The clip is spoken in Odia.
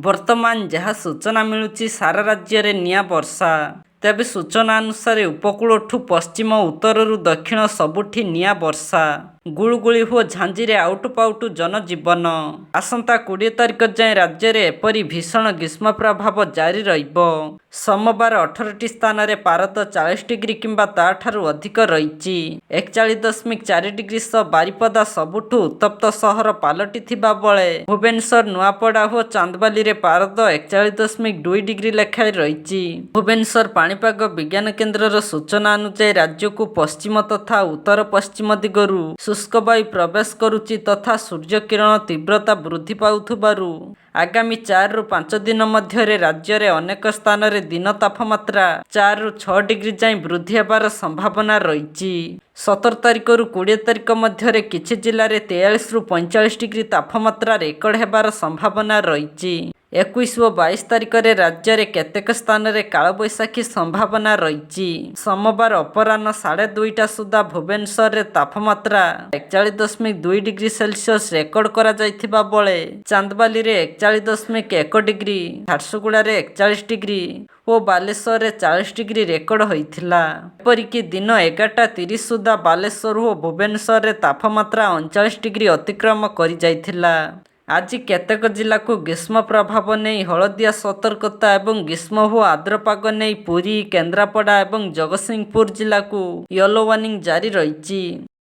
ବର୍ତ୍ତମାନ ଯାହା ସୂଚନା ମିଳୁଛି, ସାରା ରାଜ୍ୟରେ ନିଆଁ ବର୍ଷା। ତେବେ ସୂଚନା ଅନୁସାରେ, ଉପକୂଳଠୁ ପଶ୍ଚିମ, ଉତ୍ତରରୁ ଦକ୍ଷିଣ ସବୁଠି ନିଆଁ ବର୍ଷା। ଗୁଳୁଗୁଳି ଓ ଝାଞ୍ଜିରେ ଆଉଟୁପାଉଟୁ ଜନଜୀବନ। ଆସନ୍ତା 20 ତାରିଖ ଯାଏଁ ରାଜ୍ୟରେ ଏପରି ଭୀଷଣ ଗ୍ରୀଷ୍ମ ପ୍ରଭାବ ଜାରି ରହିବ। ସୋମବାର 18ଟି ସ୍ଥାନରେ ପାରଦ 40 ଡିଗ୍ରୀ କିମ୍ବା ତାଠାରୁ ଅଧିକ ରହିଛି। 41.4 ଡିଗ୍ରୀ ସହ ବାରିପଦା ସବୁଠୁ ଉତ୍ତପ୍ତ ସହର ପାଲଟିଥିବା ବେଳେ ଭୁବନେଶ୍ୱର, ନୂଆପଡ଼ା ଓ ଚାନ୍ଦବାଲିରେ ପାରଦ 41.2 ଡିଗ୍ରୀ ଲେଖାଏଁ ରହିଛି। ଭୁବନେଶ୍ୱର ପାଣିପାଗ ବିଜ୍ଞାନ କେନ୍ଦ୍ରର ସୂଚନା ଅନୁଯାୟୀ, ରାଜ୍ୟକୁ ପଶ୍ଚିମ ତଥା ଉତ୍ତର ପଶ୍ଚିମ ଦିଗରୁ ଶୁଷ୍କ ବାୟୁ ପ୍ରବେଶ କରୁଛି ତଥା ସୂର୍ଯ୍ୟକିରଣ ତୀବ୍ରତା ବୃଦ୍ଧି ପାଉଥିବାରୁ ଆଗାମୀ 4ରୁ 5 ଦିନ ମଧ୍ୟରେ ରାଜ୍ୟରେ ଅନେକ ସ୍ଥାନରେ ଦିନ ତାପମାତ୍ରା 4ରୁ 6 ଡିଗ୍ରୀ ଯାଏଁ ବୃଦ୍ଧି ହେବାର ସମ୍ଭାବନା ରହିଛି। 17 ତାରିଖରୁ 20 ତାରିଖ ମଧ୍ୟରେ କିଛି ଜିଲ୍ଲାରେ 43ରୁ 45 ଡିଗ୍ରୀ ତାପମାତ୍ରା ରେକର୍ଡ ହେବାର ସମ୍ଭାବନା ରହିଛି। 21 ଓ 22 ତାରିଖରେ ରାଜ୍ୟରେ କେତେକ ସ୍ଥାନରେ କାଳବୈଶାଖୀ ସମ୍ଭାବନା ରହିଛି। ସୋମବାର ଅପରାହ୍ନ 2:30ଟା ସୁଦ୍ଧା ଭୁବନେଶ୍ୱରରେ ତାପମାତ୍ରା 41.2 ଡିଗ୍ରୀ ସେଲସିୟସ ରେକର୍ଡ କରାଯାଇଥିବା ବେଳେ ଚାନ୍ଦବାଲିରେ 41.1 ଡିଗ୍ରୀ, ଝାରସୁଗୁଡ଼ାରେ 41 ଡିଗ୍ରୀ ଓ ବାଲେଶ୍ୱରରେ 40 ଡିଗ୍ରୀ ରେକର୍ଡ ହୋଇଥିଲା। ଏପରିକି ଦିନ 11:30 ସୁଦ୍ଧା ବାଲେଶ୍ୱର ଓ ଭୁବନେଶ୍ୱରରେ ତାପମାତ୍ରା 39 ଡିଗ୍ରୀ ଅତିକ୍ରମ କରିଯାଇଥିଲା। ଆଜି କେତେକ ଜିଲ୍ଲାକୁ ଗ୍ରୀଷ୍ମ ପ୍ରଭାବ ନେଇ ହଳଦିଆ ସତର୍କତା ଏବଂ ଗ୍ରୀଷ୍ମ ଓ ଆର୍ଦ୍ର ପାଗ ନେଇ ପୁରୀ, କେନ୍ଦ୍ରାପଡ଼ା ଏବଂ ଜଗତସିଂହପୁର ଜିଲ୍ଲାକୁ ୟେଲୋ ୱାର୍ଣ୍ଣିଂ ଜାରି ରହିଛି।